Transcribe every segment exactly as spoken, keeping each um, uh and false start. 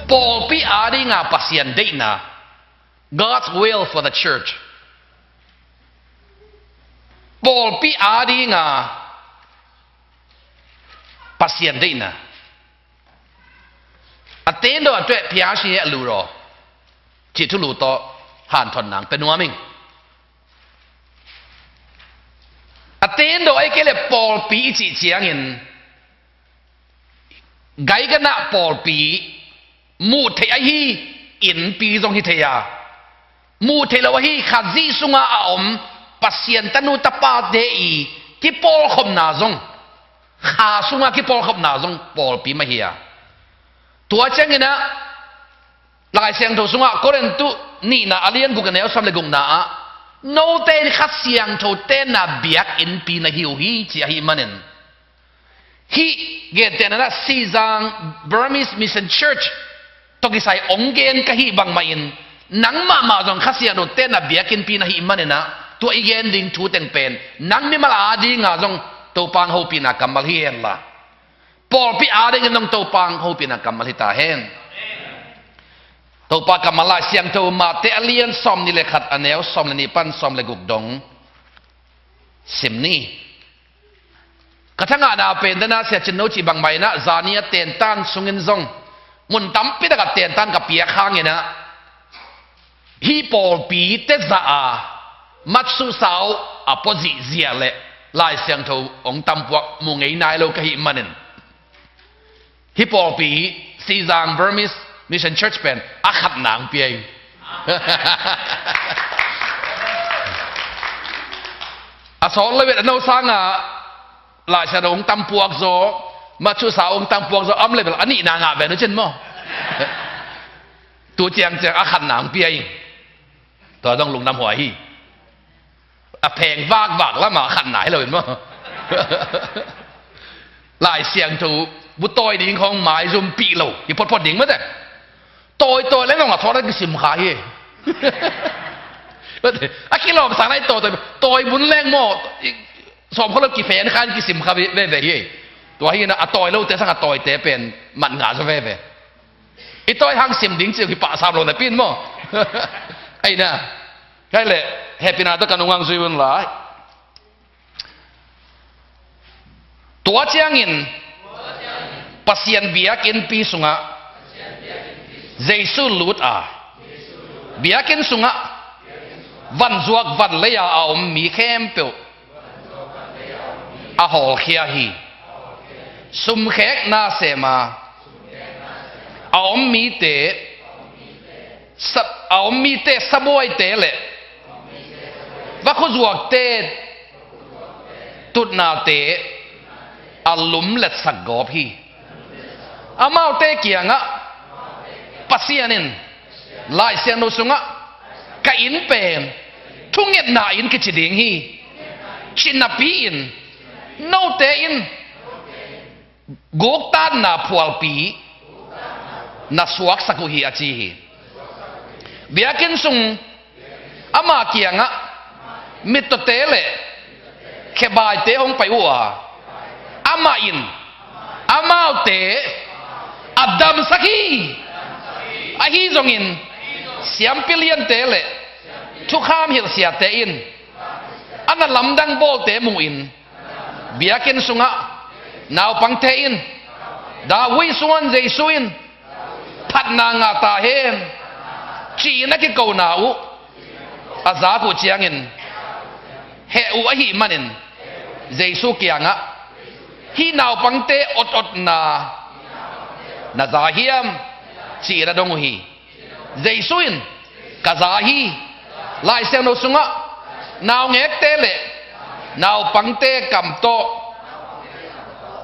Pawlpi adinga Pasian deihna, God's will for the church. Pawlpi adinga Pasian deihna. A tendo a tueh phiashi a lu raw cih thulu tawh hanthon nang pe nuam ing. A tendo ei kei le pawlpi i cih ciangin, gaiganah pawlpi muh theih ahi innpi zong hi thei a, muh theih lo ahi Khazih sunga a om Pasian tanu tapate i kipawlkhopna zong, kha sunga kipawlkhopna zong pawlpi mah hi a. Tua cianginah Lai Siangtho sungah Korintu nihna a lian guk a neu sawm le gukna ah, note in Kha Siangtho tenna biakinnpi na hi uh hi, ci ahih manin, hih gentehna-ah Sizang Burmese Mission Church tawh kisai ong gen ka hih bangmah in, nang mahmah zong Kha Siangtho tenna biakinnpi na hih maninah, tua i gen ding thu teng pen nang mimal adinga zong Topa hopihna kammal hi henla, pawlpi adingin zong Topa hopihna kammal hi ta hen. Topa kammal Lai Siangtho Mate a lian sawmnih le khat a neu sawm le nih pan sawm le guk dong sim ni. Ka thangahna pen dana Sia Cin No cih bangmah inah zani a tentan sungin zong mun tampi takah tentan ka piak hanginah, hih pawlpi tezah a matsuhsa uh a puazih ziah le Lai Siangtho ong tampuak mu ngei nai lo ka hih manin, hih pawlpi Sizang Burmese Mission Church pen a khatna ang pia ing. A sawt le vet a no sanga Lai Siangtho ong tampuak zaw, matsuhsa ong tampuak zaw, a om le bel a nihna ngah ve nu cin maw? Tu ciangciang a khatna ang pia ing. Tua zong lungdam huai hi. A pheng vakvak lama khatna hi lo in maw? Lai Siangtho bu tawi ding khawng maizum pih lo hi photphot ding mate. Tawitawi le nong a thawt a kisim kha hi. A kilawm sang lai tawitawi, tawi bun leng maw, sawm khaw lo kifen khan kisim kha veve hi. Tua hi na a tawi lote sang a tawite pen mat ngah zaw veve. I tawi hang sim ding ci uh hi pahsam lo napi in maw? Aina. Kai le, hehpihna tawh ka nungang zui un lai. Tua ciangin Pasian biakinnpi sungah Jesu lut a, biakinn sungah vanzuak vanlei-a a om mi khempeuh a hawlkhia hi. Sumkhekna sem a, a om mite, sa-, a om mite sabuaite le vakhuzuakte tutnate a lumletsak gawp hi. Amaute kiangah Pasian in Lai Siangtho sungah ka inn pen thungetna inn kici ding hi, ci napi-in note in guktatna phualpi na suaksak uh hi, a ci hi. Biakinn sung ama kiangah mittawte le khebaite hong pai uh a, amah in amaute a damsak hi. Ahi zongin siampi liante le thukham hilhsiate in a na lamdang bawlte mu-in, biakinn sungah naupangte in, David suan Jesu in phatna ngah ta hen, ci-in a kikona uh a zak uh ciangin, heh uh ahih manin Jesu kiangah, hih naupangte ototna na za hiam, ci-in a dong uh hi. Jesu in, ka za hi. Lai Siangtho sungah naungekte le naupangte kam tawh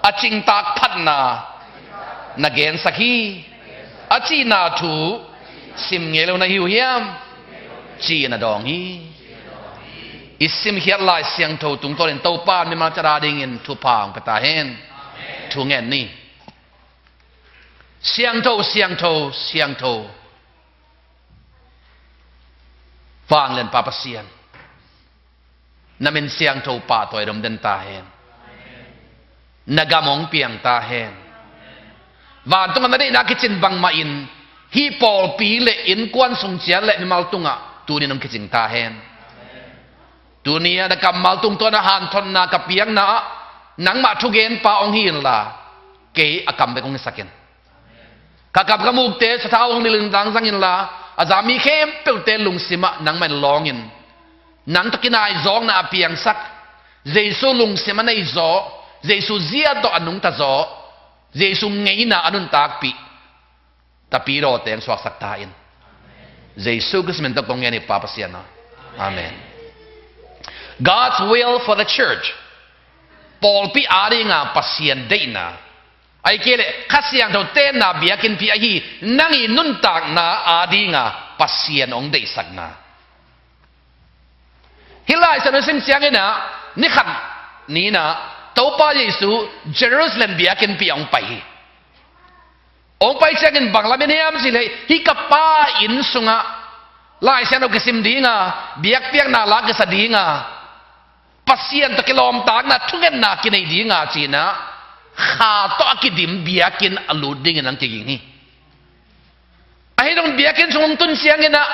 a cingtak phatna na gensak hi, a cihna thu sim ngei lo na hi uh hiam, ci-in a dawng hi. I simkhiat Lai Siangtho tungtawnin Topa mimal cat adingin thupha hong pia ta hen. Thu ngen ni. Siangtho, siangtho, siangtho, Vanglianpa Pasian, na min siangtho pahtawi dom den ta hen. Na gam hong piang ta hen. Vantung a na deihna kicin bangmah in hih pawlpi le innkuan sung ciat le mimal tungah tuni-in hong kicing ta hen. Tuni-ah na kammal tungtawn a hanthotna ka piakna ah nangmah thugenpa hong hi inla, kei a kam bek hong hisak in. Ka kap ka mukte sathau hong lilin dangzang inla, a za mi khempeuhte lungsimah nangmah in lawng in. Nang tawh kinaizawkna a piangsak, Jesu lungsim a nei zaw, Jesu zia tawh a nungta zaw, Jesu ngeina a nuntakpih Tapidaw teng suaksak ta in. Jesu Khrist min tawh kong ngen hi Pa Pasian aw. Amen. God's will for the church. Pawlpi adinga Pasian deihna. Ahih kei leh Kha Siangtho tenna biakinnpi ahi nang i nuntakna adinga Pasian hong deihsakna. Hih Lai Siangtho sim ciangin ah, ni khat ni-in ah Topa Jesu Jerusalem biakinnpi ah hong pai hi. Hong pai ciangin bang lamen hiam cih leh, hih ka Pa inn sungah Lai Siangtho kisim dinga, biakpiakna la kisa dinga, Pasian tawh kilawmtatna thungetna kinei dinga ci-in ah, kha tawh a kidim biakinn a lut dingin hong kiging hi. Ahi zongin biakinn sung hong tun ciangin ah,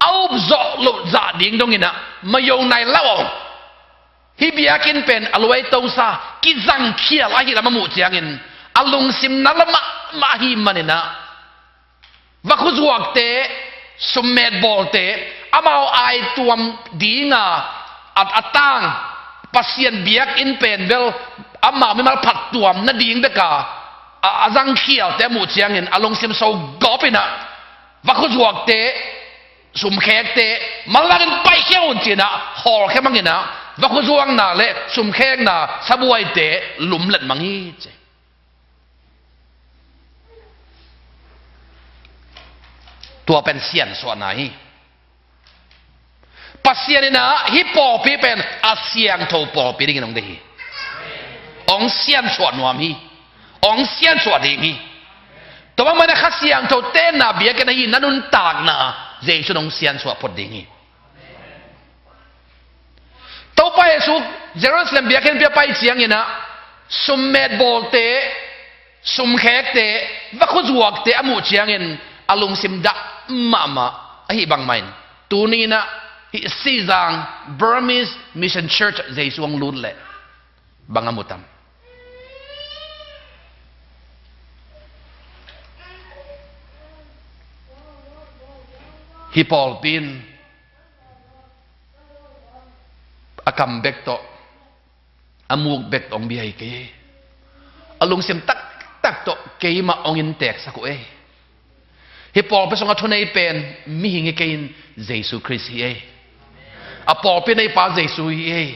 a up zawh loh zah ding dongin ah, mayo nai lo aw. Hih biakinn pen a luaito sa, kizangkhial ahi lam a muh ciangin, a lungsim na la mahmah ahih manin ah, vakhu zuakte, summet bawlte, amau aituam dinga a, a tang, Pasian biakinn pen bel amau mimal phattuam nading beka a, a zangkhialte a muh ciangin a lungsim so gawp in ah, vakhu zuakte, sumkhekte, manlangin paikhia un ci-in ah, hawlkhia mang in ah, vakhu zuakna le sumkhekna sabuaite lumlet mang hi ci. Tua pen siansuahna hi. Pasian in ah hih pawlpi pen a siangtho pawlpi dingin hong deih hi. Hong siansuah nuam hi. Hong siansuah ding hi. Tua bang manin ah Kha Siangtho tenna biakinn ahi na nuntakna Jesu in hong siansuah phot ding hi. Topa Jesu Jerusalem biakinnpi a pai ciangin ah, summet bawlte, sumkhekte, vakhu zuakte a muh ciangin a lungsim dah mahmah ahih bang manin, tuni-in ah hih Sizang Burmese Mission Church Jesu hong lut leh bang a mu tam? Hih pawlpi in a kam bek tawh, a muk bek tawh hong bia hi kei. A lungsim taktak tawh keimah hong innteksak uh ei. Hih pawlpi sungah thunei pen mihing hi kei in, Jesu Khrist hi ei. A pawlpi neipa Jesu hi ei.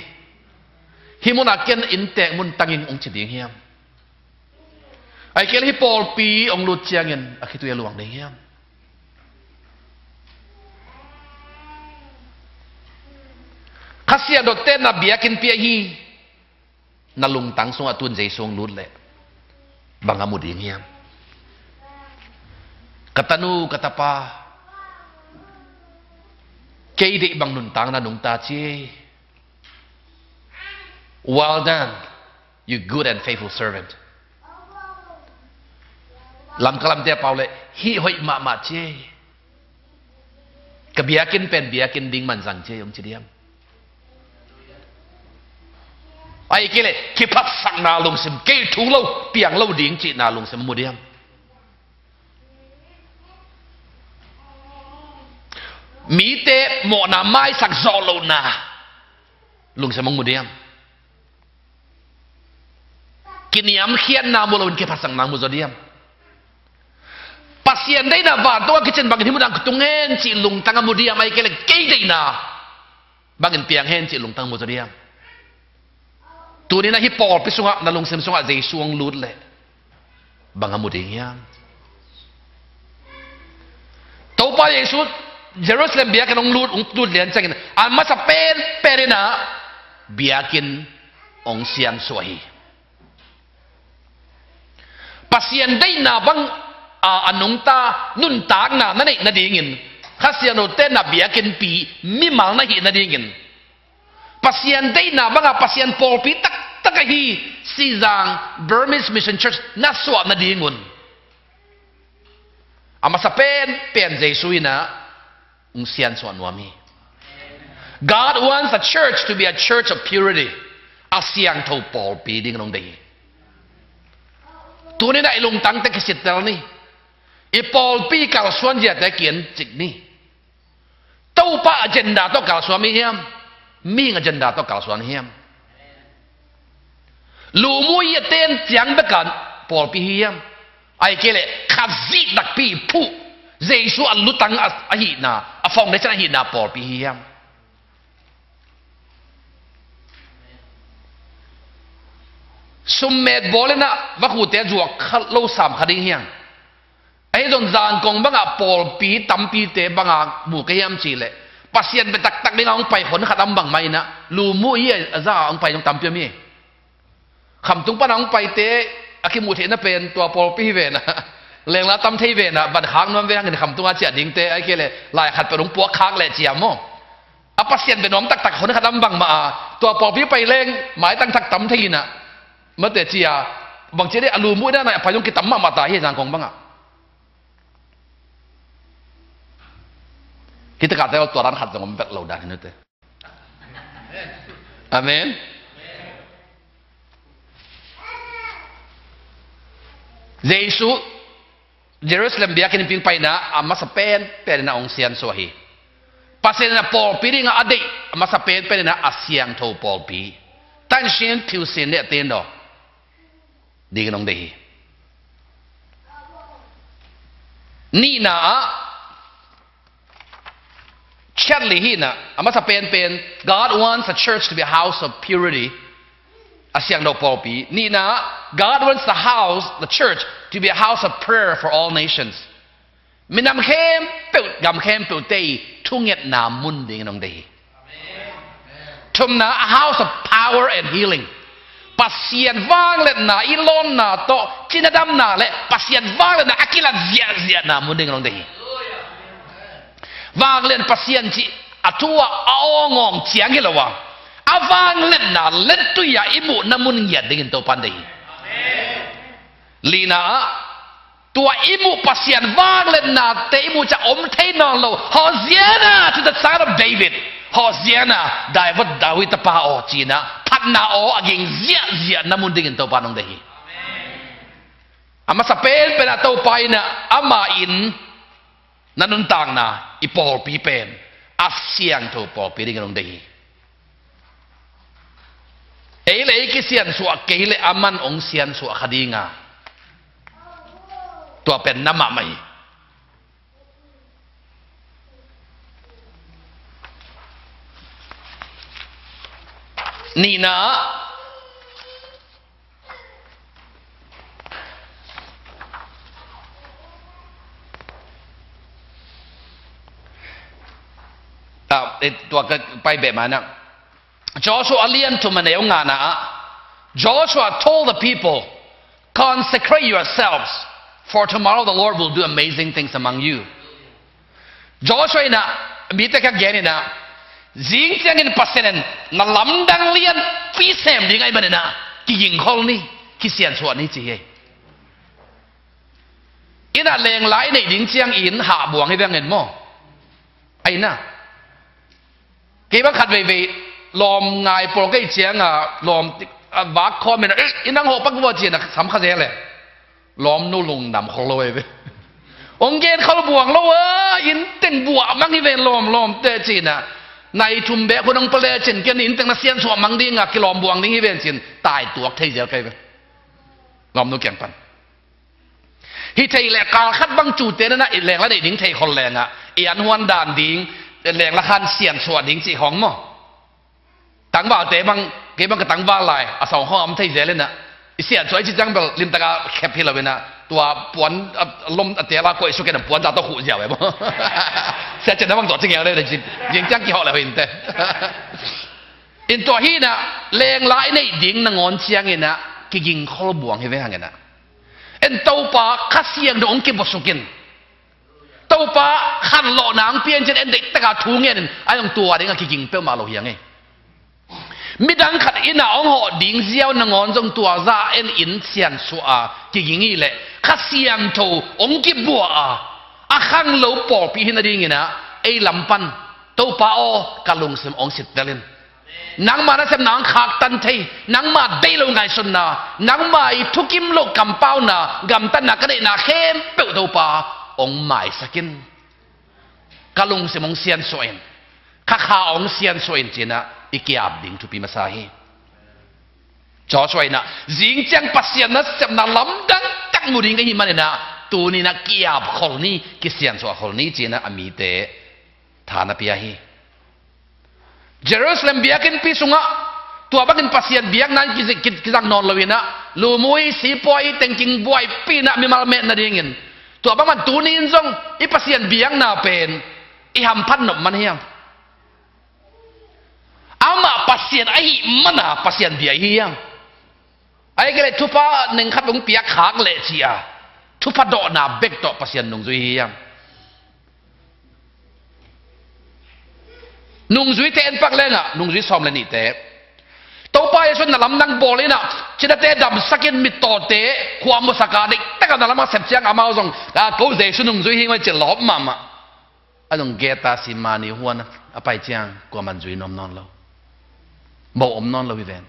Hih munah ken inntek mun tangin hong ci ding hiam? Ahih kei leh hih pawlpi hong lut ciangin a khitui a luang ding hiam? Kha Siangtho tenna biakinnpi ahi na lungtang sungah tun Jesu hong lut leh bang a mu ding hiam? Ka tanu, ka tapa, kei deih bang nuntakna nungta ci ei. Well done, you good and faithful servant. Lamka lamte a pau leh, hih hoih mahmah ci ei. Ka biakinn pen biakinn ding man zang ci ei, hong ci diam? Ahih kei leh kiphatsakna lungsim, kei thu lo, piang lo ding cihna lungsim a mu diam? Mite mawhna maisak zawh lohna lungsim hong mu diam? Kiniamkhiatna mu loin kiphatsakna mu zaw diam? Pasian deihna vantung a kicin bangin hih munah ka tung hen cih lungtang a mu diam? Ahih kei leh kei deihna bangin piang hen cih lungtang mu zaw diam? Tuni-in ah hih pawlpi sungah, na lungsim sungah Jesu hong lut leh bang a mu ding hiam? Topa Jesu Jerusalem biakinn hong lut, hong lut lian ciangin a masa penpen in ah biakinn hong siansuah hi. Pasian deihna bang a, a nungta nuntakna na neih nadingin, Kha Siangtho tenna biakinnpi mimal na hih nadingin, Pasian deihna banga Pasian pawlpi taktak ahi Sizang Burmese Mission Church na suah nadingun, A masa pen pen Jesu in ah hong siansuah nuam hi. God wants a church to be a church of purity. A siangtho pawlpi dingin hong deih hi. Tuni-in ah i lungtangte kisittel ni. I pawlpi kalsuan ziate ki-encik ni. Topa agenda tawh kalsuan hi hiam? Mihing agenda tawh kalsuan hi hiam? Lumuh i a ten ciang bek a pawlpi hi hiam? Ahih kei leh Khazih nakpi phuh, Jesu a lutang a, ahihna, a foundation ahihna pawlpi hi hiam? Summet bawl in ah vakhute zuak kha lo sam kha ding hiam? Ahi zong Zangkong bangah pawlpi tampite bangah mu ka hiam cih leh, Pasian bia taktak dingah hong pai hon khat om bangmah in ah, lumuh i a za a hong pai zong tampi om hi. Khamtung pan a hong paite a kimuh theihna pen tua pawlpi hi ve na. Lengla tam thei ve na, van khak nuam ve hangin khamtung a ciah dingte, ahih kei leh lai khat peuh hong puak khak leh ci-a maw. A Pasian bia nuam taktak hon khat om bangmah a, tua pawlpi pai leng maitang thak tam thei in ah. Mate ci-a, bangci dih a lumuh i dan a pai zong kitam mahmah ta hi Zangkong bangah. Hih takah te tua dan khat zong om bek lo dan hi nute. Amen. Jesu Jerusalem biakinn ping paina a masa penpen in ah hong siansuah hi. Pasian in ah pawlpi dingah a deih a masa penpen in ah a siangtho pawlpi, tansin pilsin le a ten daw dingin hong deih hi. Nihna ah, Charlie hi in ah, a masa penpen, God wants the church to be a house of purity. A siangtho pawlpi. Nihna, God wants the house, the church, to be a house of prayer for all nations. Minam khempeuh, gam khempeuh te i thungetna mun dingin hong deih hi. Thumna, a house of power and healing. Pasian vangliatna i lawnna tawh cina damna le Pasian vangliatna a kilat ziahziahna mun dingin hong deih hi. Vanglian Pasian cih a thu ah a awngawng ciang hi lo a, a vangliatna lettui ah i muhna mun ngiat dingin Topan deih hi. Lina ah, tua i muh Pasian vangliatnate i muh ciang om thei nawn lo. Hosanna to the Son of David. Hosanna, David, David tapa aw, ci-in ah phatna aw a ging ziahziahna mun dingin Topan hong deih hi. A masa penpen ah Topa in ah amah in na nuntakna, i pawlpi pen a siangtho pawlpi dingin hong deih hi. Ei le ei kisiansuah kei le aman hong siansuah kha ding a, tua pen na mahmah hi. Nihna ah, ah, eh, tua ka pai beh ma na. Joshua a lian thum a neu ngana ah, Joshua told the people, "Consecrate yourselves, for tomorrow the Lord will do amazing things among you." Joshua in ah mite kiang gen in ah, zing ciangin Pasian in na lamdang lianpi sem ding ahih manin ah kigingkhol ni, kisiansuah ni ci hi. In ah lenglai neih ding ciangin hahbuang hi veng in maw. Ai na. Kei bang khat veivei lawm ngai pawl kei ciang a lawm a vak khawm in ah, "Eh, i nang hawh pak vua," ci-in ah sam kha zel e. Lawmnu lungdam khol lo ei ve. Hong gen khol buang lo a, inn teng buah mang hi ven lawm, lawmte ci-in ah. Nai thum bek hun hong pale cin ken inn teng na siansuah mang ding a kilawm buang ding hi ven cin. Tai tuak thei zel kei ve. Lawmnu kiang pan. Hi thei leh kal khat bang cute na na i lengla neih ding thei khol leng ah. I an huan dan ding, lengla khan siansuah ding cih khawng maw. Tangvalte bang, kei bang ka tangval lai, a sawng khawng a om thei zel in ah. I siansuah i ci ciang bel limtak a khep hi lo in ah. Tua puan a, a lom a tel a koih suk in ah puan za tawh khuh ziau e maw. Sia cian na bang tua ci ngel le, zing, zing ciang kihawh le hoih in te. In tua hi in ah, lenglai neih ding nangawn ciangin ah, kigingkhol buang hi ve hang in ah. En Topa Kha Siangtho hong kibuasuk in. Topa khanlawhna hong pia in cin en deihtak a thu ngen in, a hong tua ding a kiging peuhmah lo hi hang e. Midang khat in ah hong hawh ding ziau nangawn zong tua za en in siansuah a kiging hi leh, Kha Siangtho hong kibuah a, a khanglo pawlpi hi nadingin ah ei lam pan Topa aw, ka lungsim hong sittel in. Nangma nasepna hong khaktan thei, nangma deih lo ngaihsutna, nangma i thukim lo kampauna, gamtatna ka neihna khempeuh Topa hong maisak in. Ka lungsim hong siansuah in, ka kha hong siansuah in, ci-in ah i ki-ap ding thupi masa hi. Joshua in ah, zing ciang Pasian nasepna lamdang tak mu ding ka hih manin ah, tuni-in ah ki-ap khol ni, kisiansuah khol ni, ci-in ah a mite tha na pia hi. Jerusalem biakinnpi sungah tua bangin Pasian biakna in ki, ki, kizang nawn lo-in ah, lumui, sipuai, tengking buaipi in ah mimal meh nadingin, tua bangmah tuni-in zong i Pasian biakna pen i hamphat nop man hiam? Amah Pasian ahih mana Pasian bia i hi hiam? Ahih kei leh thupha neng khat hong piak khak leh ci-a thupha dawhna bek tawh Pasian nungzui hi hiam? Nungzuite en pak leng ah, nungzui sawm le nihte, Topa Jesu na lamdang bawl in ah, cidate damsak in, mittawte khua musak a, deihtak a na lam a sep ciang amau zong, a, ko Jesu nungzui hi ing oi, ci lawp mahmah. A zong Gethsemane huan a pai ciang kuaman zui nuam nawn lo. Moh om nawn lo hi ven.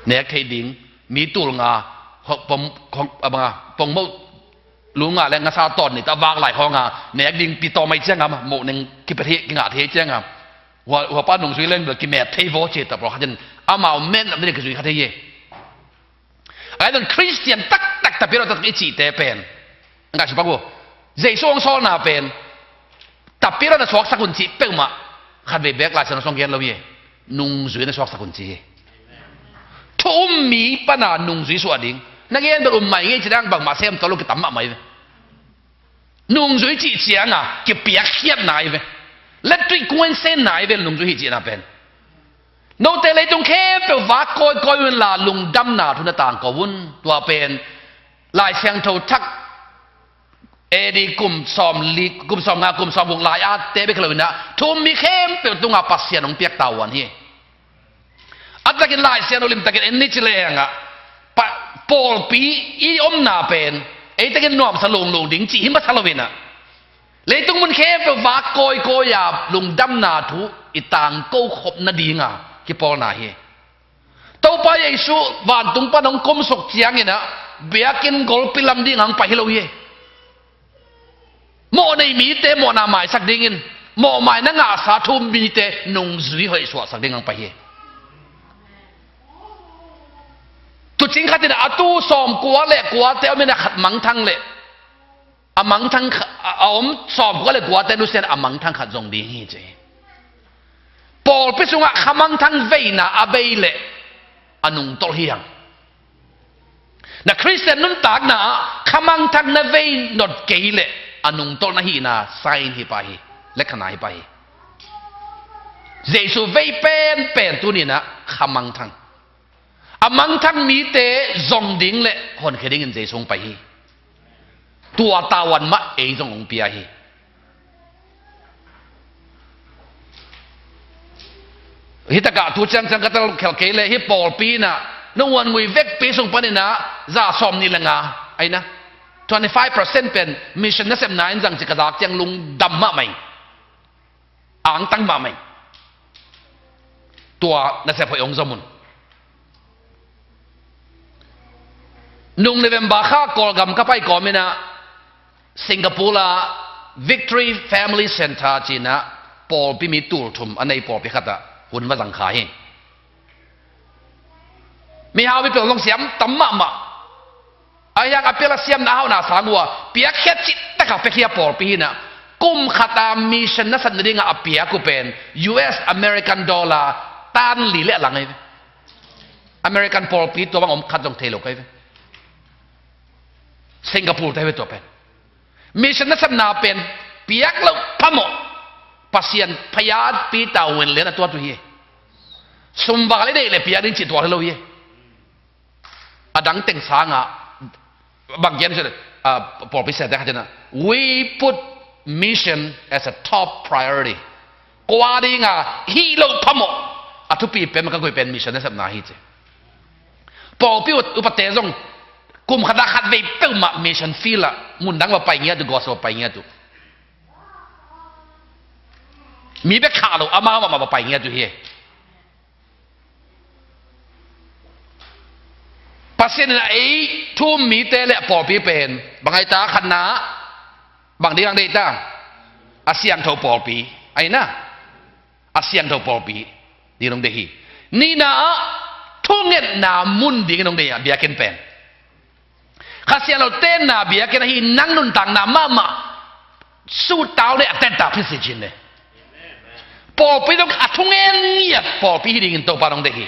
Nek thei ding, mi tul nga, hok pom, hok, a bang a, pongmoh lu nga le ngasa tawn nih ta vak lai khawng a, nek ding pi tawm ahih ciang a, moh neng kipia thei, kingah thei ciang a, hua, hua pa nungzui leng bel kimet thei vaw ci ta pawlkhat in, amau met lam ding kizui kha thei hi. Ahi zong Khristian taktak, Tapidaw taktak i cihte pen, ngaihsun pak uh, Jesu hong sawlna pen Tapidaw na suaksak un cih peuhmah, khatvei beek Lai Siangtho sung gen lo hi. Nungzui na suaksak un ci hi. Thu um mi pana nungzui suah ding. Na gen bel um mai ngei ci dang, bangmah sem tawh lo kitam mahmah hi ve. Nungzui cih ciang a kipiakkhiatna hi ve. Lettui kung en senna hi ve, nungzui hi cihna pen. Note leitung khempeuh vak kawikawi un la, lungdamna thu na tangko un. Tua pen Lai Siangtho Thak A D kum sawm li, kum sawm nga, kum sawm guk lai-ate bek hi lo-in ah, thu um mi khempeuh tungah Pasian hong piak tavuan hi. A takin Lai Siangtho limtakin en ni ci leng ah, pa, pawlpi i omna pen ei takin nuamsa lunglung ding cih hi masa lo-in ah, leitung mun khempeuh vak kawikawi a lungdamna thu i tangko khop nading a kipawlna hi. Topa Jesu vantung pan hong kumsuk ciangin ah, biakinn golpi lam ding hong pai hi lo hi. Mawh nei mite mawhna maisak dingin, mawhmaina ngahsa thu um mite nungzui hoih suahsak ding hong pai hi. Tuucing khat in ah, a tuu sawmkua le kuate om in ah, khat mangthang leh, a mangthang kha-, a, a om sawmkua le kuate nusia in a mangthang khat zong ding hi ci. Pawlpi sungah kha mangthang veina a vei leh a nungtolh hi hang. Na Khristian nuntakna ah kha mangthang na vei not kei leh a nungtolh na hihna sign hi pah hi, lekhana hi pah hi. Jesu vei penpen tuni-in ah kha mangthang. A mangthang mite zong ding le honkhia dingin Jesu hong pai hi. Tua tavuan mah ei zong hong pia hi. Hih takah tu ciangciang ka tel khelh kei le, hih pawlpi in ah, nong huan ngui vekpi sung panin ah, za sawm nih le nga, ahi na, twenty five percent pen mission nasepna in zang ci ka zak ciang lungdam mahmah ing. Angtang mahmah ing. Tua nasep hoih hong zom un. Nung November kha Kawlgam ka pai kawmin ah, Singapore ah Victory Family Centre ci-in ah pawlpi mi tul thum a nei pawlpi khat ah hun va zang kha hi. Mihau mipil zong siam tam mahmah. Ahi hang a pial a siamna a hauhna sang uh a, piakkhiat cihtak a piakhia pawlpi hi-in ah, kum khat a mission nasat nading a a piak uh pen U S American dollar tan li le a lang ahi ve. American pawlpi tua bang om khat zong thei lo ka hi ve. Singapore te hi ve tua pen. Mission nasepna pen piak loh phamawh, Pasian phayat pi ta wen lian a tuat uh hi. Sum val i neih le piak ding cih tuak hi lo hi. A dang teng sangah, bang gen seh, ah, pawlpi siate khat in ah, "We put mission as a top priority." Kua ding a hih loh phamawh, a thupi pen, ka gui pen mission nasepna hi ci. Pawlpi u-, upate zong Kum khat ah khat vei peuhmah mission field ah, mun dang va pai ngiat uh, gospel va pai ngiat uh. Mi bek khah lo, amau mahmah va pai ngiat uh hi. Pasian in a ei thu um mite le a pawlpi pen bang ai ta? Khatna, bang ding ang deih ta? A siangtho pawlpi. Ai na, a siangtho pawlpi ding hong deih hi. Nihna ah, thungetna mun ding hong deih a, biakinn pen. Kha Siangtho tenna biakinn ahi, nang nuntakna mahmah sutau le a tenta phit si cin le. Pawlpi dong a thungen ngiat pawlpi hi dingin Topa dong deih hi.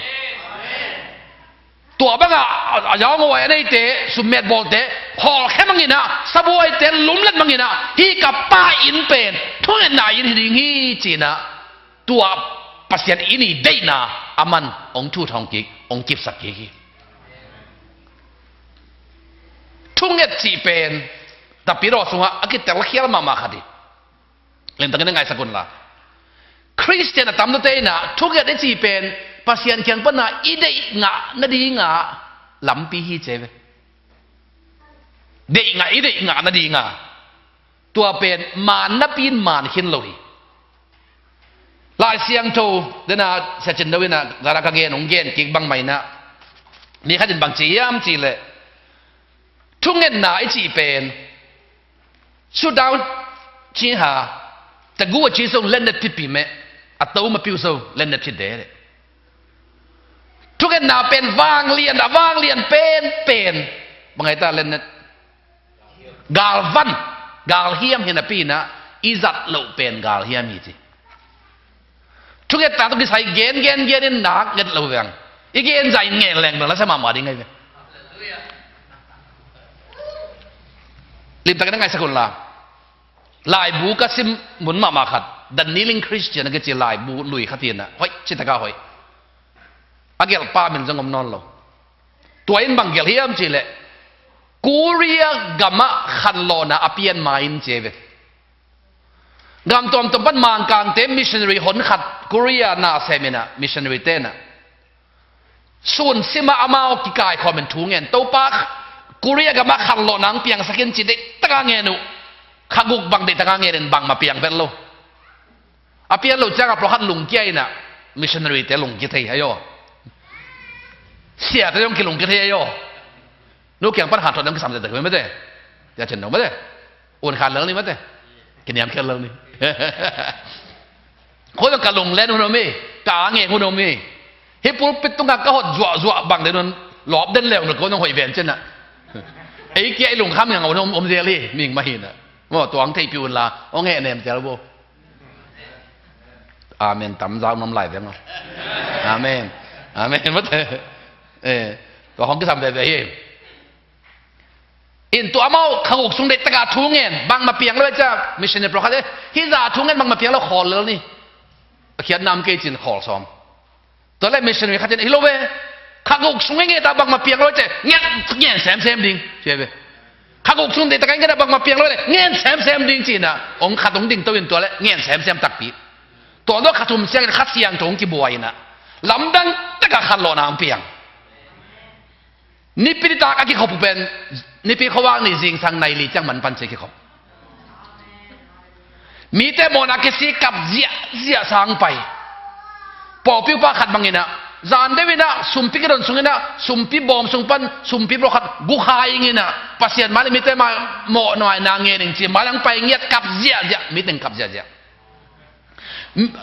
Tua bangah a, a yaunguai a neite, summet bawlte, hawlkhe manginah, sabuaite lumlet manginah, hih ka pa inn pen thungetna inn hi ding hi cinah, tua Pasian inn i deihna a man hong thut hong kik, hong kipsak kik hi. Thunget cih pen Tapidaw sungah a kitelkhial mahmah khat hi. Limtakin i ngaihsak unla, Khristian a tamnate inah thunget i cih pen Pasian kiang pana i deih ngah nadinga lampi hi ci ve. Deih ngah, i deih ngah nadinga. Tua pen maan napi in maan khin lo hi. Lai Siangtho dena Sia Cin Do inah gara ka gen, hong gen kik bangmah inah, mi khat in bang ci hiam cih leh, thungetna i cih pen, sutau ci ha, tagu a ci so lennet phitpi meh, a to ma piu so lennet phit de. Thungetna pen vanglian, a vanglian pen pen bang ai ta? Lennet. Galvan, galhiam hi napi inah, i zat loh pen galhiam hi ci. Thungetna tawh kisai gen gen gen in nak nget lo veng. I gen zah in ngen leng bel la sa mahmah ding ai ve. Limtakin a ngaihsak unla, laibu ka sim mun mahmah khat, The Kneeling Christian a kici laibu lui khat hi inah, hoih, citaka hoih. A gelhpa min zong om nawn lo. Tua in bang gelh hiam cih leh, Korea gamah khanlawhna a pian ma in ci ve. Gam tuamtuam pan Mangkangte missionary hon khat Korea na sem inah, missionary tenah sun simah amau kikaikhawm in thu ngen, Topa, Korea gamah khanlawhna hong piangsak in ci, deihtaka ngen uh. Kha guk bang deihtaka ngen in bangmah piang vet lo. A pian lo ciangah pawlkhat lungkia inah, missionary te lungkia thei ahi aw. Siate zong kilungkia thei ahi aw. Nu kiang pan khanthawh dang kisam zia ta hi mate. Sia Cin Do mate. Un khan lel ni mate. Kiniam khial lel ni. Khoi zong ka lunglen hun om hi. Ka a ngeng hun om hi. Hih pulpit tungah ka hot zuahzuah bang den hun, lawp den leu na ko nong hoih ven cinah. Ei kia i lungkham ngang om, om zel hi, ming mah hinah. Maw, tuang theihpih unla, hong heh nem zel bo. Amen tam zau nom lai veng aw. Amen. Amen mate. Eh, tua hong kisam veve hi. In tua amau kha guk sung deihtaka thu ngen, bangmah piang lo e cia, missionary pawlkhat e, hih zah thu ngen bangmah piang lo, khawl lel ni. A khiatna om kei cin khawl sawm. Tua le missionary khat in, hi lo ve, kha guk sung i nget a bangmah piang lo e cia, ngen, ngen semsem ding, ci ve. Kha guk sung deihtaka i nget a bangmah piang lo e, ngen semsem ding cinah, hong khat hong dingto in tua le, ngen semsem takpi. Tua lo kha thum ciangin Kha Siangtho hong kibuai inah, lamdang taka khanlawhna hong piang. Nipi nitak a kikhop uh pen, Nipi khuavak ni zingsang nai li ciang man pan ci kikhop. Mite mawhna kisik kap ziahziah sang pai. Pawlpi upa khat bang inah, zan deuh inah, sumpi kidon sung inah, sumpi bawm sung pan, sumpi pawlkhat gukha ing inah, Pasian mai le mite mai mawhna ngen ing ci, mai lang pai ngiat kap ziahziah, miteng kap ziahziah.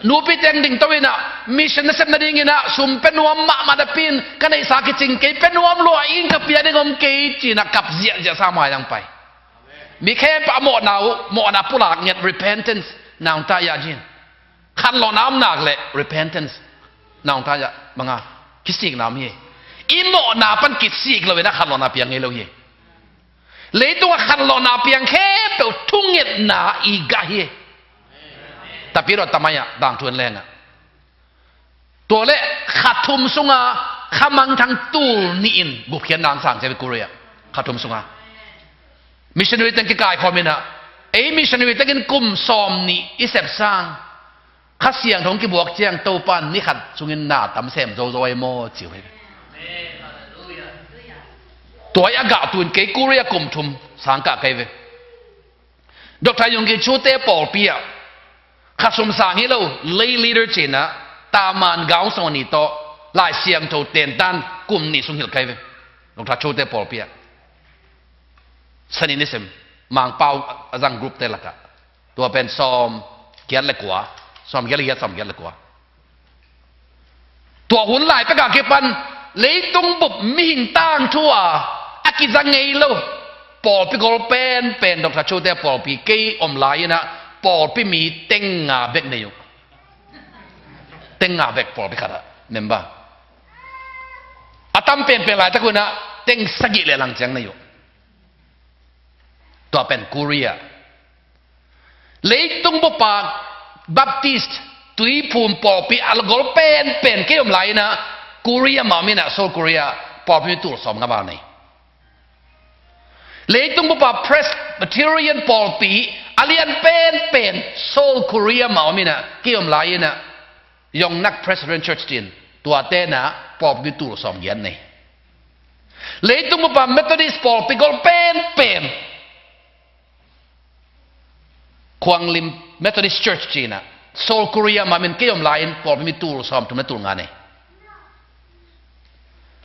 Nupi teng dingto inah, mission nasep nading inah, sum pia nuam mahmah napi in, ka neihsa kicing kei, pia nuam lua in, ka pia ding om kei cinah kap ziahziah sa mai lang pai. Mi khempeuh a mawhna uh, mawhna pulak ngiat, repentance, naungta yah cin. Khanlawhna om nak le repentance, naungta yah banga, kisikna om hi. I mawhna pan kisik lo inah khanlawhna piang ngei lo hi. Leitungah khanlawhna piang khempeuh thungetna i gah hi. Tapidaw tamai ah dangthu en lengah, tua le kha thum sunga kha mangthang tul nih in gupkhiatna hong sang ci ve Korea. Kha thum sunga missionary teng kikaikhawm inah, ei missionary tengin kum sawm nih i sep sang, Kha Siangtho hong kibuak ciang Topa in ni khat sungin na tam sem zozo ai maw ci uh hi. Tua a gah tu-in kei Korea kum thum sang kah kei ve. Doctor Yonggi Cho te pawlpi ah kha sum sang hi lo, lay leader ci-in ah, taman gaung sawm ni tawh Lai Siangtho tentan kum nih sung hilh kei ve. Doctor Cho te pawlpi ah Sani nisim Mangpau a zang group te lakah, tua pen sawm giat le kua, sawm giat le giat, sawm giat le kua. Tua hun lai pek a kipan leitung bup mihing tangthu a a kiza ngei lo pawlpi gol penpen, Doctor Cho te pawlpi kei om lai-in ah pawlpi mi teng nga bek nei uh. Teng nga bek pawlpi khat ah member. A tam penpen laitak un ah teng sagih le lang ciang nei uh. Tua pen Korea. Leitung bup a Baptist Tuiphum pawlpi a gol penpen kei om lai-in ah Korea mah om in ah, Seoul Korea, pawlpi mi tul sawm nga val nei. Leitung bup a Presbyterian pawlpi a lian penpen Seoul Korea mah om in ah, kei om lai-in ah Yongnak Presbyterian Church ci-in, tuate in ah pawlpi mi tul sawm giat nei. Leitung bup a Methodist pawlpi gol penpen Khuanglim Methodist Church ci-in ah, Seoul Korea mah om in, kei om lai-in pawlpi mi tul sawm thum le tul nga nei.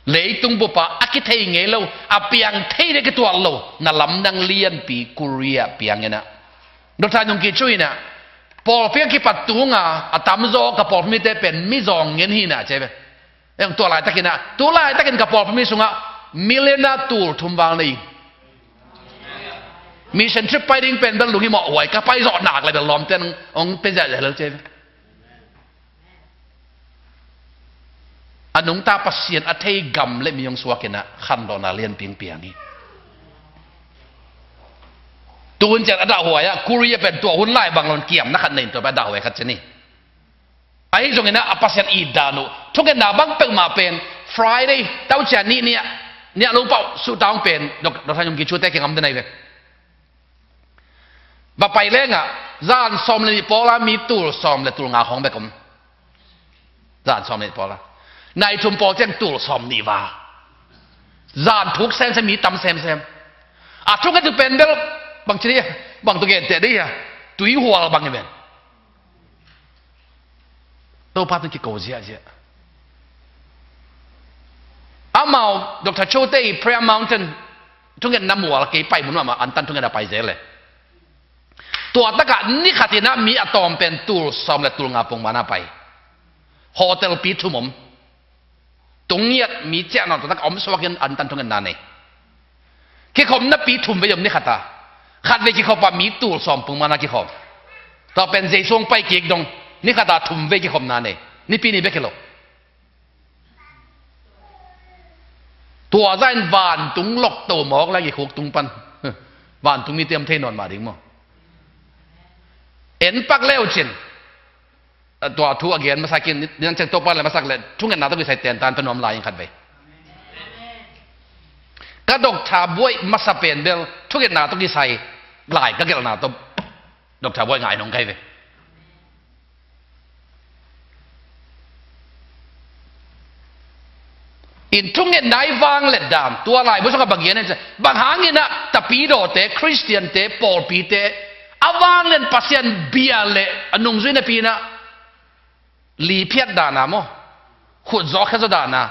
Leitung bup a a kithei ngei lo, a piang thei ding kituak lo, na lamdang lianpi Korea piang in ah, Doctor Yonggi Cho in ah, pawlpi a kipat tung a a tamzaw ka pawlpi mite pen mizawng ngen hi in ah ci ve. Eng, tua laitakin ah, tu laitakin ka pawlpi mi sungah million ah tul thum val nei. Mission trip pai ding pen bel lunghimawh huai, ka pai zawh nak le bel lawmte in hong pia ziahziah lel ci ve. A nungta Pasian a thei gam le mi hong suak in ah khanlawhna lianpi hong piang hi. Tu hun ciang a dahhuai ah, Korea pen tua hun lai bang lo-in kiamna khat nei in, tua pen a dahhuai khat ci ni. Ahi zongin ah a Pasian it dan uh, thungetna bang peuhmah pen Friday, taucia ni, ni a, ni a lo pau suhta hong pen, Dok-, Doctor Yonggi Cho te kiang om den ahi ve. Va pai leng ah, zan sawm le nih pawl ah mi tul sawm le tul nga khawng bek om. Zan sawm le nih pawl ah. Nai thum pawl ciang tul sawm nih val. Zan thuk semsem, mi tam semsem. A thunget uh pen bel, bang ci ni, bang tawh genteh ding hia? Tuihual bang hi ven. Topa tawh kiko ziahziah. Amau, Doctor Cho te i Prayer Mountain thungetna mual kei pai mun mahmah, antan thungetna pai zel le. Tua takah ni khat in ah mi a tawm pen tul sawm le tul nga pongman a pai. Hotel pi thum om. Tung ngiat mi ciah nawn taktak a om suakin antan thungetna nei. Kikhopna pi thum vei om ni khat a. Khat vei kikhop a mi tul sawm pongman a kikhawm. Tua pen Jesu hong pai kik dong ni khat a thum vei kikhopna nei. Nipi ni bek hi lo. Tua zah in vantung lokto mawk le kikhuk tung pan. Vantung mite om thei nawn mah ding maw? En pak le uh cin. Tua thu a gen masak in, nidang ciang Topa le masak le, thungetna tawh kisai tentan pen nuam lai in khat vei. Ka Doctor Buai masa pen bel, thungetna tawh kisai lai ka gelhna tawh Doctor Buai ngai nong kai ve. In thungetna i vanglet dan, tua laibu sungah bang gen in, bang hangin ah tapidawte, Khristiante, pawlpite a vanglet Pasian bia le a nungzui napi in ah liphiat dan a maw, khutzaw khezaw dan a,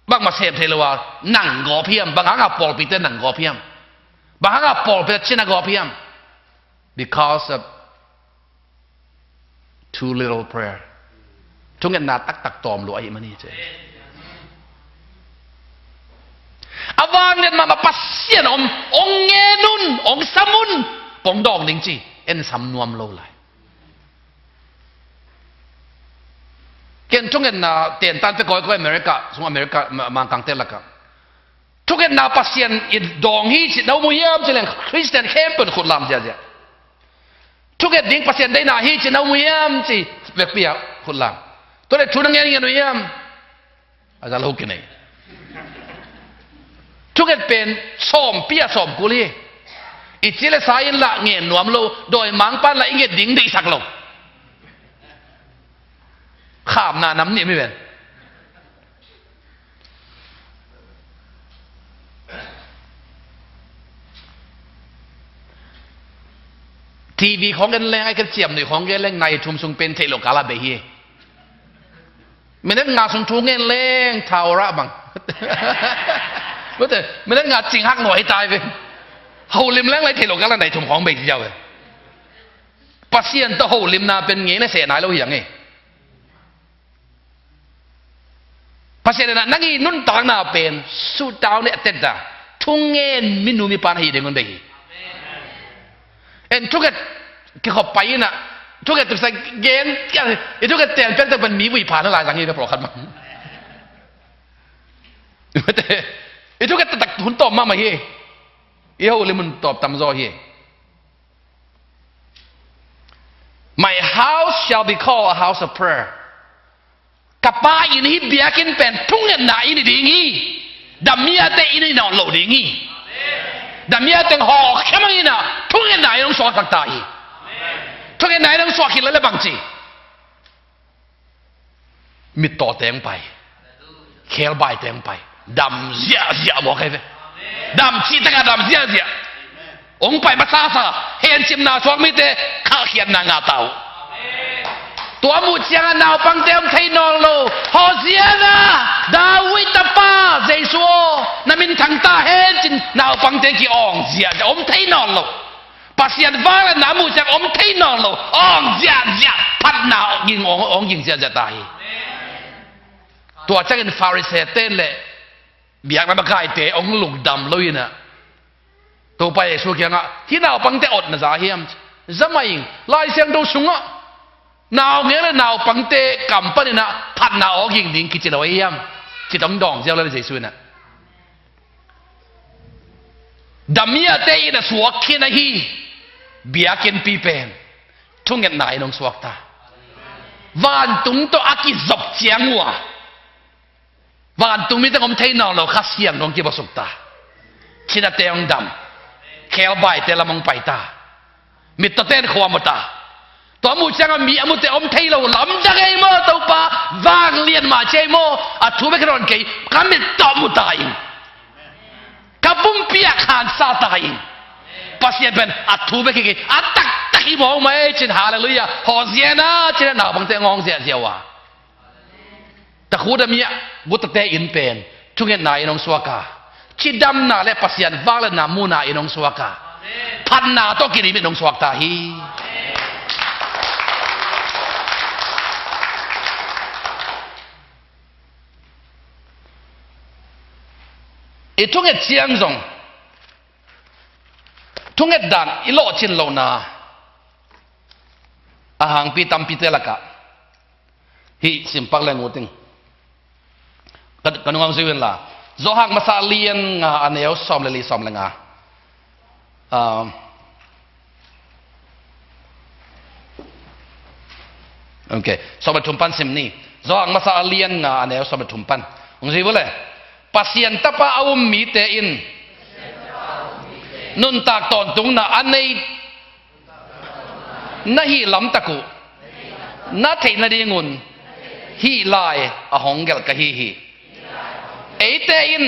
bangmah sem thei lo a nang gawp hiam? Bang hangah pawlpite nang gawp hiam? Bang hangah pawlpite cina gawp hiam? Because of too little prayer. Thungetna taktak tawm lua ahih man hi ci. A vanglian mahmah Pasian om, ong ngen un, ong sam un, pong dawng ding ci, en sam nuam lo lai. Ken thungetna tentan pe kawikawi America, sung America, ma-, Mangkangte lakah. Thungetna Pasian in dawng hi ci na um uh hiam ci leng Khristian khempeuh in khut lam ziahziah. Thunget ding Pasian deihna hi ci na um uh hiam ci vekpi ah khut lam. Tua leh thu na ngen ngen uh hiam? A za lo kinei. Thunget pen sawmpi ah sawmkul hi. I ci le sa in lah ngen nuam lo, dawimangpa'n lah i nget ding deihsak lo. Khamna nam nih mi ven. TV khawng en leng, a i ka ciamnuih khawng en leng, nai thum sung pen theih loh kal a bei hi. Minute nga sung thu ngen leng, thau rah bang. Mate, minute nga cing hak nuai tai ve. Holim leng lai theih loh kal a nai thum khawng bei ci ziau ve. Pasian tawh holimna pen ngei na seh nai lo hi a ngei. Pasian in ah nang i nuntakna pen sutau ne a tetta thungen minu mipa na hi ding un bei hi. En thunget kikhop pai in ah thunget tuksa gen i thunget ten pek tek pen mi vui pha na lai zang hi ve pawlkhat bang. I thunget taktak hun tawm mahmah hi. I holim hun tawm tamzaw hi. My house shall be called a house of prayer. Ka Pa inn hi biakinn pen thungetna inn hi ding hi. Damiate inn hi nawn lo ding hi. Damiate hawkhia mang in ah thungetna inn hong suaksak ta hi. Thungetna inn hong suak khit leh bang ci? Mittaw teng pai. Khelbai teng pai. Dam ziahziah mawk ahi ve. Dam cih takah dam ziahziah. Hong pai masasa. Hencimna suak mite khalkhiatna ngah ta uh. Tua muh ciangah naupangte hong thei nawn lo. Hosiana, David tapa Jesu aw, na minthang ta hen cin naupangte ki-awng ziahziah. Hong thei nawn lo. Pasian vangliatna muh ciang om thei nawn lo, awng ziahziah, phatna awng ging, awng, awng ging ziahziah ta hi. Tua ciangin Pharisee ten le biakna makaite hong lungdam lo in ah Topa Jesu kiangah, hih naupangte awtna za hiam? Za mah ing. Lai Siangtho sungah naungek le naupangte kam panin ah phatna awng ging ding kici lo ahi hiam? Ci tawh hong dawng ziau le Jesu in ah Damiate in a suak khin ahi biakinnpi pen thungetna in hong suak ta. Vantung tawh a kizop ciang uh a, vantung mite hong om thei nawn lo Kha Siangtho hong kibawsuk ta. Thinate hong dam, khelbaite lam hong pai ta. Mittawte in khuam uh ta. Tua muh ciangah mi a mute om thei lo lamdang ei maw Topa, vanglian mah ci ei maw, a thu bek hi nawn kei, ka mit tawh mu ta ing. Ka pumpi ah khansa ta ing. Pasian pen a thu bek hi kei, a taktak hi mawk mah ei cin, halleluiah, Hosiana cin a naupangte ngawng ziahziah uh a. Takhuda mi ah gutate in pen thungetna in hong suak a, cidamna le Pasian vangliatna muhna in hong suak a, phatna tawh kidim in hong suak ta hi. I thunget ciang zong thunget dan i lawhcin lohna a hangpi tampite lakah hih simpak le ngut ing. Ka, ka nungah hong zui un la. Johan masa a lian nga a neu sawm le li, sawm le nga. Um, ok. Sawm le thum pan sim ni. Johan masa a lian nga a neu sawm le thum pan hong zui vua le. Pasian tapa a um mite in nuntak tawntungna a nei na hih lamtak uh na theih nadingun hih lai a hong gelh ka hi hi. Eite in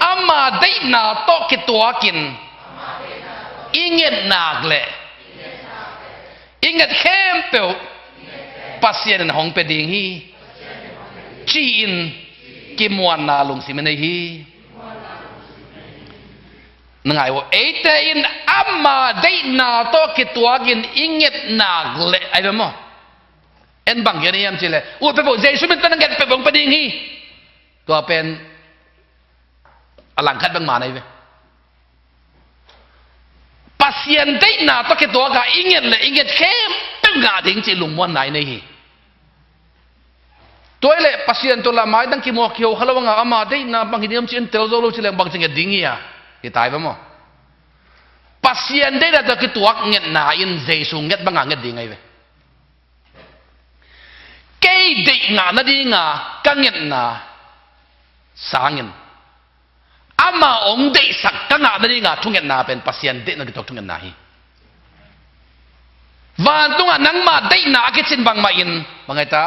ama deihna tawh kituakin i nget nak leh i nget khempeuh Pasian in hong pia ding hi, ci-in kimuanna lungsim i nei hi. Na ngai uh, eite in ama deihna tawh kituakin i nget nak leh, ai ve maw? En bang gen hiam cih leh, ut peuhpeuh Jesu min tawh na nget peuhpeuh hong pia ding hi. Tua pen a langkhat bek mah na hi ve. Pasian deihna tawh kituak a i nget leh i nget khempeuh ngah ding cih lungmuanna i nei hi. Tua hi leh Pasian tawh la maitang kimuak kiho kha lo a, ama deihna bang hi ding hiam ci-in tel zo lo ci leng bang ci nget ding hi a? Hi tai ve maw? Pasian deihna tawh kituak ngetna in Jesu nget banga nget ding ahi ve. Kei deih ngah nadinga ka ngetna sangin ama hong deihsak ka ngah nadinga thungetna pen Pasian deihna kituak thungetna hi. Vantungah nangmah deihna a kicin bangmah in bang ahi ta?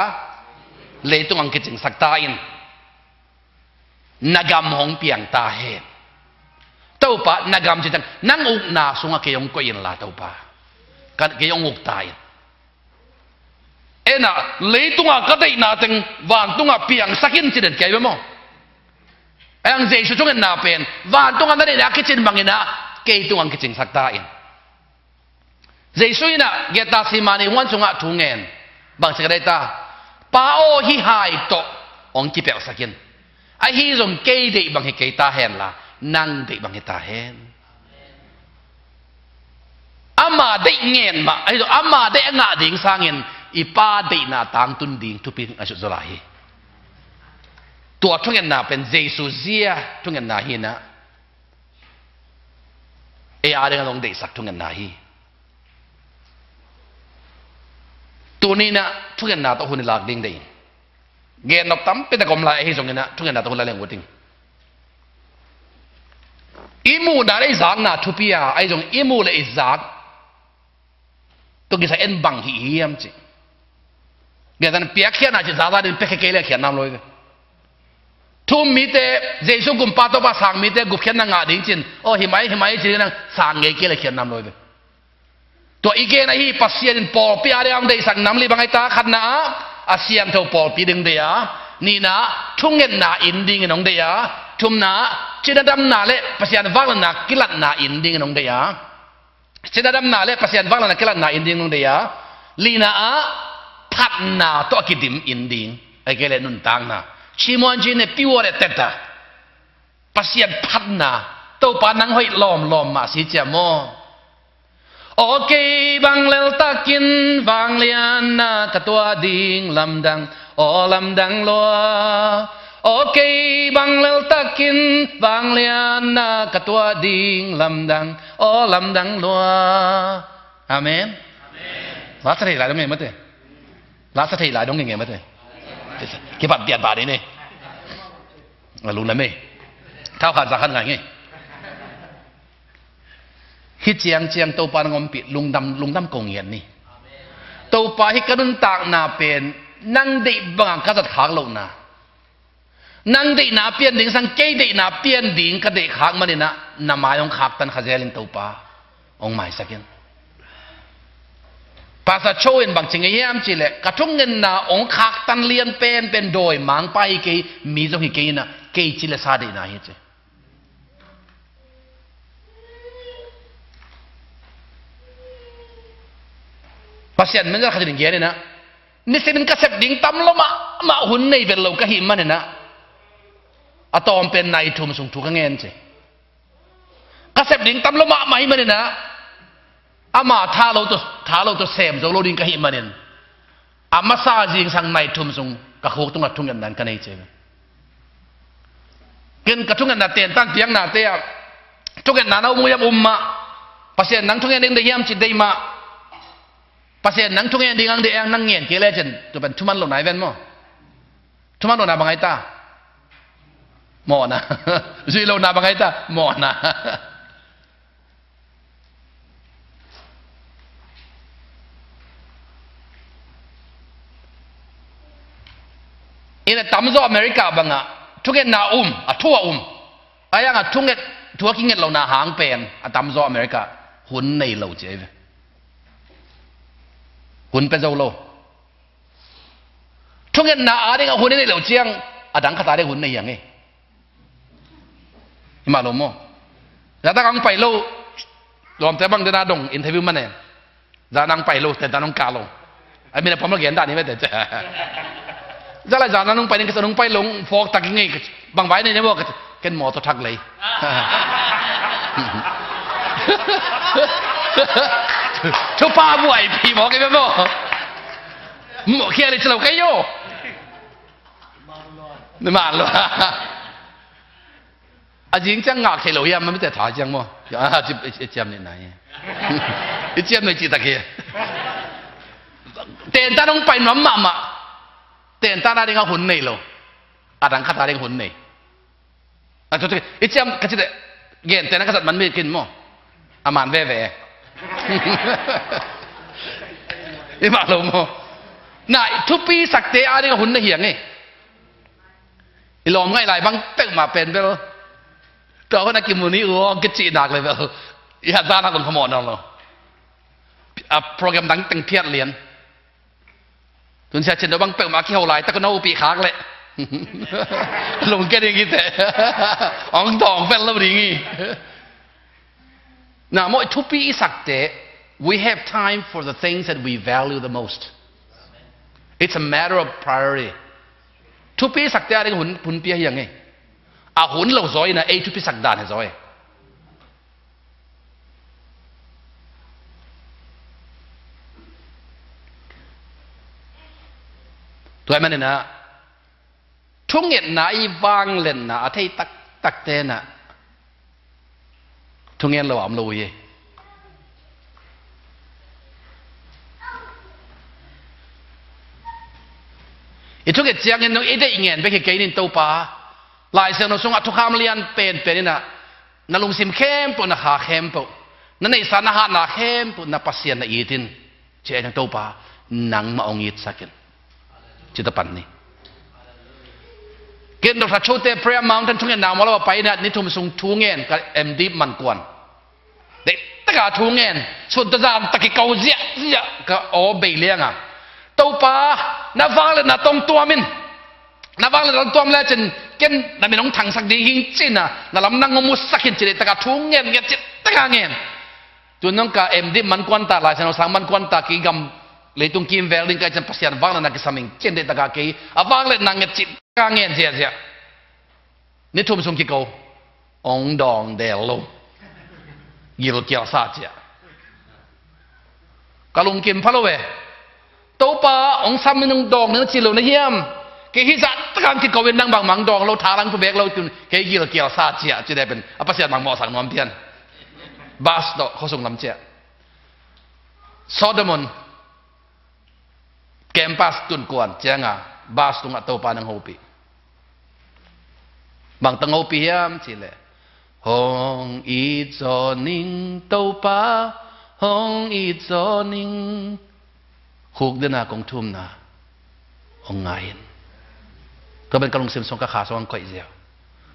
Leitung hong kicingsak ta in. Na gam hong piang ta hen. Topa, na gam cih ciang nang ukna sungah kei hong koih inla Topa, Ka, kei hong uk ta in. Ena, leitungah ka deihna teng vantungah piangsak in ci den kei ve maw? Ahi hang Jesu thungetna pen vantungah na deihna a kicin bangin ah kei tungah hong kicingsak ta in. Jesu in ah Gethsemane huan sungah thu ngen. Bang ci ka deih ta? Pa aw, hih hai tawh hong kipelhsak in. Ahi zong kei deih bang hi kei ta hen la, nang deih bang hi ta hen. Ama deih ngen mah, ahi zong ama deih a ngah ding sangin i Pa deihna tangtun ding thupi a sut zaw lai hi. Tua thungetna pen Jesu zia thungetna hi in ah, ei a ding a zong deihsak thungetna hi. Tuni in ah thungetna tawh hun i lak ding deih in. Gen nop tampi tak om lai ahi zongin ah thungetna tawh hun la leng uh ting. I muhna le i zakna thupi a, ahi zong i muh le i zak tawh kisai en bang hi hiam cih. Gen tan piakkhiatna cih zaza ding pia khe kei le khiat nam lo hi ve. Thu um mite, Jesu gumpa Topa sang mite gupkhiatna ngah ding cin, aw hi mai hi mai cih nang sang ngei kei le khiat nam lo hi ve. Tua i gen ahi Pasian in pawlpi a ding a hong deihsak nam li bang ahi ta? Khatna ah a siangtho pawlpi ding deih a, nihna ah thungetna inn dingin hong deih a, thumna ah cina damna le Pasian vangliatna kilatna inn dingin hong deih a. Cina damna le Pasian vangliatna kilatna inn ding hong deih a, lina ah phatna tawh a kidim inn ding, ahih kei leh nuntakna, chi muan chi ne piwa le teta, Pasian phatna, Topa nang hoih lawmlawm mah si ciam maw? Aw kei bang leltakin vangliatna ka tuah ding lamdang, aw lamdang lua. Aw kei bang leltakin vangliatna ka tuah ding lamdang, aw lamdang lua. Amen. Lasa thei lai dong nge mate. Lasa thei lai dong nge mate. Kipat pian pa ni ne. Lungdam e. Thau khat za khat ngai nge. Hih ciangciang Topa nang ompih lungdam, lungdam ko ngiat ni. Topa, hih ka nuntakna pen nang deih bangah ka zat khak lohna, nang deihna pian ding sang kei deihna pian ding ka deih khak maninah na mai hong khaktan kha zelin Topa hong maisak in. Pastor Cho in bang ci ngei hiam cihleh, ka thungetna hong khaktan lian penpen dawimangpa hi kei, mi zong hi kei inah kei ci le sa deihna hi ci. Pasian menzat khat in gen inah, nisimin ka sep ding tam lo mahmah hun nei vet lo ka hih maninah a tawm pen nai thum sung thu ka ngen ci. Ka sep ding tam lo mahmah hi maninah ama tha lo tawh, tha lo tawh sem zo lo ding ka hih manin a masa zingsang nai thum sung ka khuk tungah thungetna in ka nei ci. Ken ka thungetna tentan piaknate ah thungetna na um uh hiam? Um mah. Pasian nang thungen ding deih hiam ci? Deih mah. Pasian nang thungen ding ang deih ang nang ngen kei lecin tua pen thuman lo nai ven maw? Thuman lo na bang ai ta? Mawhna. Zui lo na bang ai ta? Mawhna. Ina tamzaw America bangah thungetna um, a thu a um. Ahi hangah thunget, thu a kinget lohna hang pen a tamzaw America hun nei lo ci ahi ve. Hun pia zo lo. Thungetna adingah hun i neih loh ciang adang khat ading hun nei hiang e. Hi mah lo maw? Zan a hong pai lo. Lawmte bang dena dong interview mane. Zan a hong pai lo, tentan hong kah lo. A min a pom lo gen dan hi mete. Zan lai zan a hong pai ning ka sa hong pai lo, hong phawk tak i ngei ka ci. Bang vai nei ne maw ka ci. Ken mawtaw thak lei. Thupha buaipi maw kei maw. Mawh khia le ci lo kei yo. Ni man lo. A zing ciang ngak thei lo hiam, mite tha ciang maw? A, ci, i, i ciam ni nai. I ciam ni ci tak hi. Tentan hong pai nuam mahmah. Tentan a ding a hun nei lo. Adang khat a ding hun nei. A, tu, tu, i ciam ka ci te, gen te na ka zat man mi kin maw? A man veve. I mah lo maw? Na, i thupi sakte a ding a hun nei hiang e. I lawm ngaih lai bang peuhmah pen bel. Tua hun a kimu ni uh, hong kicih nak le bel. I hat zan a kong khamawh nak lo. A program dang teng phiat lian. Tun sia chin do bang peuhmah kiho laitak na upih khak leh lungke ding hi teh. Ong dawng vet lo ding hi. Na mawh thupi i sakte, we have time for the things that we value the most. It's a matter of priority. Thupi i sakte a ding hun, hun pia hi ang e. A hun lo zaw ina ei thupi sak dan hi zaw e. Tua manin ah thungetna i vangliatna a thei taktak tenah thungen lo a om lo uh hi. I thunget ciangin nong i deih ngen bek hi kei nin Topa. Lai Siangtho sungah thukham lian penpen inah na lungsim khempeuh, na kha khempeuh, na neihsa na hatna khempeuh na Pasian na it in. Ci-a nang Topa nangmah hong itsakin. Ci ta pan ni. Ken Doctor Chote Prayer Mountain thungetna mawh lo a pai inah ni thum sung thungen ka M D man kuan. Deih taka thungen sun ta zan ta kiko ziahziah ka aw bei lianga Topa na vangliatna tong tuam in. Na vangliatna tong tuam lecin ken na min hong thangsak ding hing cina na lam nang hong musak in ci deih taka thungen nget ci taka ngen. Tun nong ka M D man kuan ta Lai Siangtho sang man kuan ta kei gam leitung kimvel ding ka i cin Pasian vangliatna kisam ing cin deih taka kei a vangliatna nget ci taka ngen ziahziah. Ni thum sung kiko ong dawng del lo. Gilkial sa cia. Ka lungkim pha lo ve. Topa ong sam in ong dawng ning ci lo na hiam? Kei hi zah takang kiko in nang bangmang dawng lo thalang pu bek lo tun kei gilkial sa cia ci deh pen a Pasian bang mawhsak nuam pian. Bas tawh khuasung lam cia. Sodom un campus tun kuan cianga bas tungah Topa nang hopih. Bang tang hopih hiam cihleh hong it zaw ning Topa, hong it zaw ning. Khuk dena kong thumna hong ngai in. Tua ben ka lungsim song ka kha song ang koih ziau.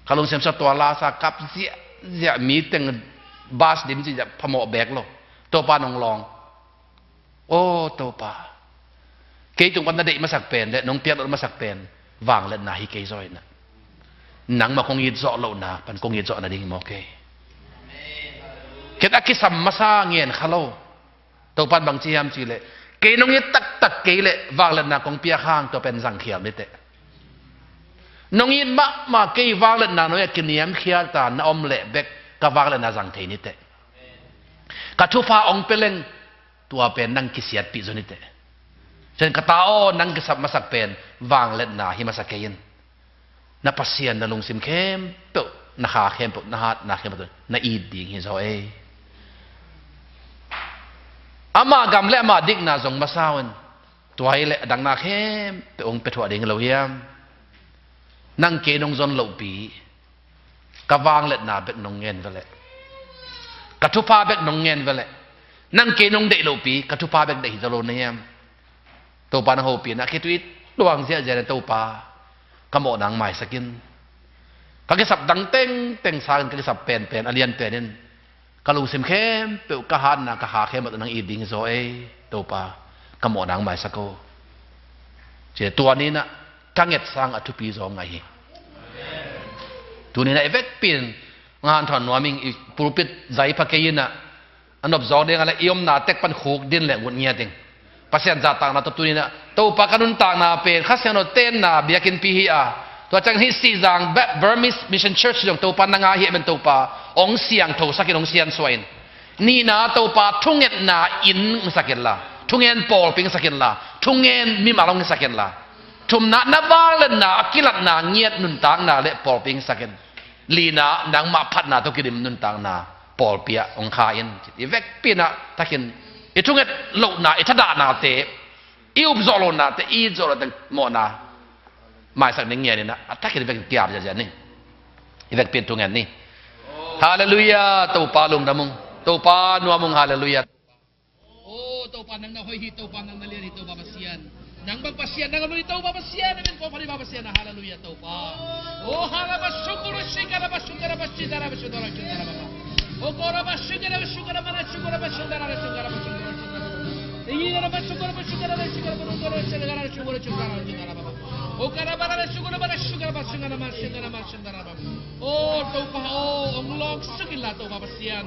Ka lungsim song tua lasa kap ziahziah mi teng bas dim ziahziah phamawh bek lo. Topa nong lawng. Aw Topa, kei tung pan na deih masak pen le nong piak lo masak pen vangliatna hi kei zaw inah nangmah kong it zawh lohna pan kong it zawh nading hi maw kei. Ken a kisam masa ngen kha lo. Topan bang ci hiam cihleh kei nong it taktak kei le vangliatna kong piak hang tua pen zangkhial niteh. Nong it mahmah kei vangliatna nong a kiniamkhial ta na om leh bek ka vangliatna zang thei niteh. Ka thupha ong peleng tua pen nang kisiatpih zaw niteh. Cian ka ta aw nang kisap masak pen vangliatna hi masa kei in. Na Pasian na lungsim khempeuh, na kha khempeuh, na hatna khempeuh na it ding hi zaw ei. Amah gam le amah dikna zong masa un tua hi le a dangna khempeuh ong pia thuah ding hi lo hiam? Nang kei nong zon lohpi ka vangliatna bek nong ngen veleh ka thupha bek nong ngen veleh nang kei nong deih lohpi ka thupha bek deih hi zaw lo na hiam? Topa nang hopih na khitui luang ziahziah na Topa ka mawh nang maisak in. Ka kisap dang tengteng sakin ka kisap penpen a lian penin ka lungsim khempeuh ka hatna ka kha khempeuh nang it ding hi zaw ei Topa ka mawh nang maisak o. Ci tua ninah ka nget sang a thupi zaw ngai hi. Tuninah i vekpin ngan thawn nuaming i pulpit zai pha kei inah a nop zawng ding a le i omna tek pan khuk din le ngut ngiat ding. Pasian zahtakna tawh tuninah Topa ka nuntakna pen Kha Siangtho tenna biakinnpi hi a tua ciang hih Sihzang Burmese Mission Church zong Topa na ngai hi a men Topa ong siangtho sakin ong siansuah in. Nihna Topa thungetna inn ong sakin la thungen pawlpi ong sakin la thungen mimal ong sakin la thumna na vangliatna a kilatna ngiat nuntakna le pawlpi ong sakin. Lina nangmah phatna tawh kidim nuntakna pawlpi ah ong kha in. I vekpinah takin i thunget lohnate i thadahnate i upzawh lohnate i itzawh lohnate mawhna maisak ning ngianinah a takin i vekin kiap ziahziah ning. I vekpin thungen ni. Halleluiah. Topa lungdam ung. Topa nuam ung. Halleluiah. O Topa nang na hoih hi Topa nang na lian hi Topa Pasian. Nang bang Pasian nang a mun hi Topa Pasian amen Topa ni ba Pasian a halleluiah Topa. O halaba sukuru sikara ba sukara ba sitara ba sutara sutara ba. O kora ba sukara ba sukara ba na sukara ba sutara ba sukara ba sutara ba. O Topa, o, ong lawng suk inla Topa Pasian.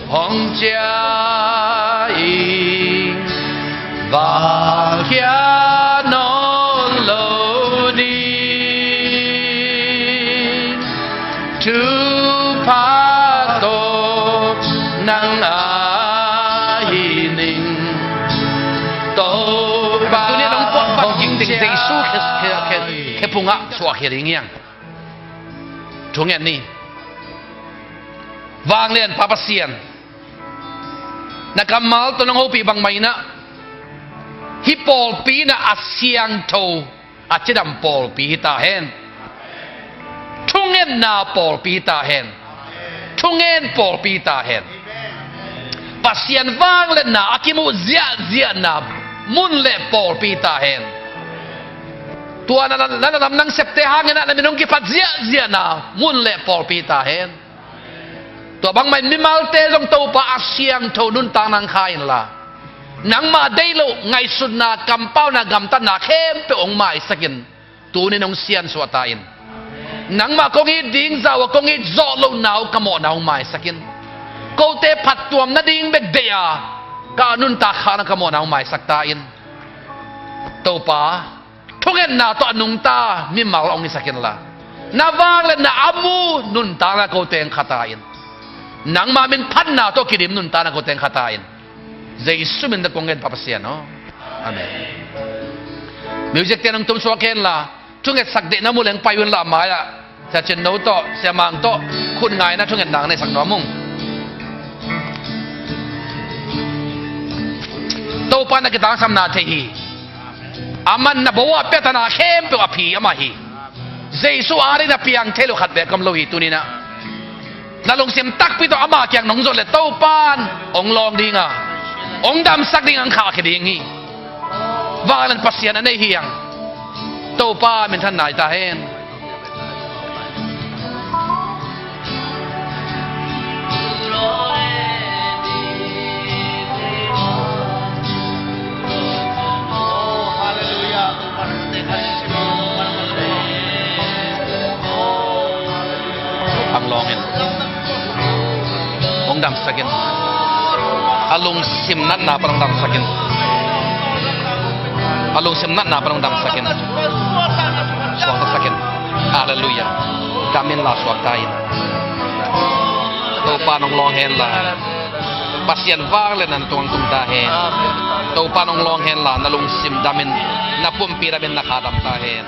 Hong cia i vakhia nawn lo ni. Thupha tawh nang ahi ning. Topa. Tuni nong puak pat hong cia Jesu khe, khe, khe, khe phungah suak hi ding hiang. Thungen ni. Vanglian Pa Pasian, na kammal tawh nong hopih bangmah inah hih pawlpi inah a siangtho, a cidam pawlpi hi ta hen. Thungetna pawlpi hi ta hen. Thungen pawlpi hi ta hen. Pasian vangliatna a kimuh ziahziahna mun le pawlpi hi ta hen. Tua na, na, na lamdang septe hangin ah na min hong kiphat ziahziahna mun le pawlpi hi ta hen. Tua bangmah in mimalte zong Topa a siangtho nuntakna hong kha inla, nangmah deih loh ngaihsutna, kampauna, gamtatna khempeuh hong maisak in. Tuni-in hong siansuah ta in. Nangmah kong it ding, zau a kong it zawh lohna uh ka mawhna hong maisak in. Kote phattuam nading bek deih a, ka nuntak khakna ka mawhna hong maisak ta in. Topa, thungetna tawh a nungta mimal hong hisak inla, na vangliatna a mu nuntakna kote hong kha ta in. Nangmah min phatna tawh kidim nuntakna kote hong kha ta in. Jesu min tawh kong ngen Pa Pasian aw. Amen. Music te nong tumsuak henla, thungetsak deihna mu leng pai unla, mai-ah Sia Cin No tawh, Sia Mang tawh khut ngaina thungetna neihsak nuam ung. Topa na kitangsapna thei hi. Aman na bo a piatana khempeuh a phi amah hi. Jesu ading na piang thei lo khat bek om lo hi tuni-in ah. Na lungsim takpi tawh ama kiang nong zon leh Topa in hong lawng ding a, hong damsak ding a, hong khahkhia ding hi. Vanglian Pasian a nei hi hang. Topa minthanna hi ta hen. Hong lawng in, hong damsak in. A lungsim natna pan hong damsak in. A lungsim natna pan hong damsak in. Suaktasak in. Halleluiah. Dam inla suakta in. Topa in hong lawng henla, Pasian vangliatna na tungah hong tung ta hen. Topa in hong lawng henla, na lungsim dam in, na pumpi dam in, na kha dam ta hen.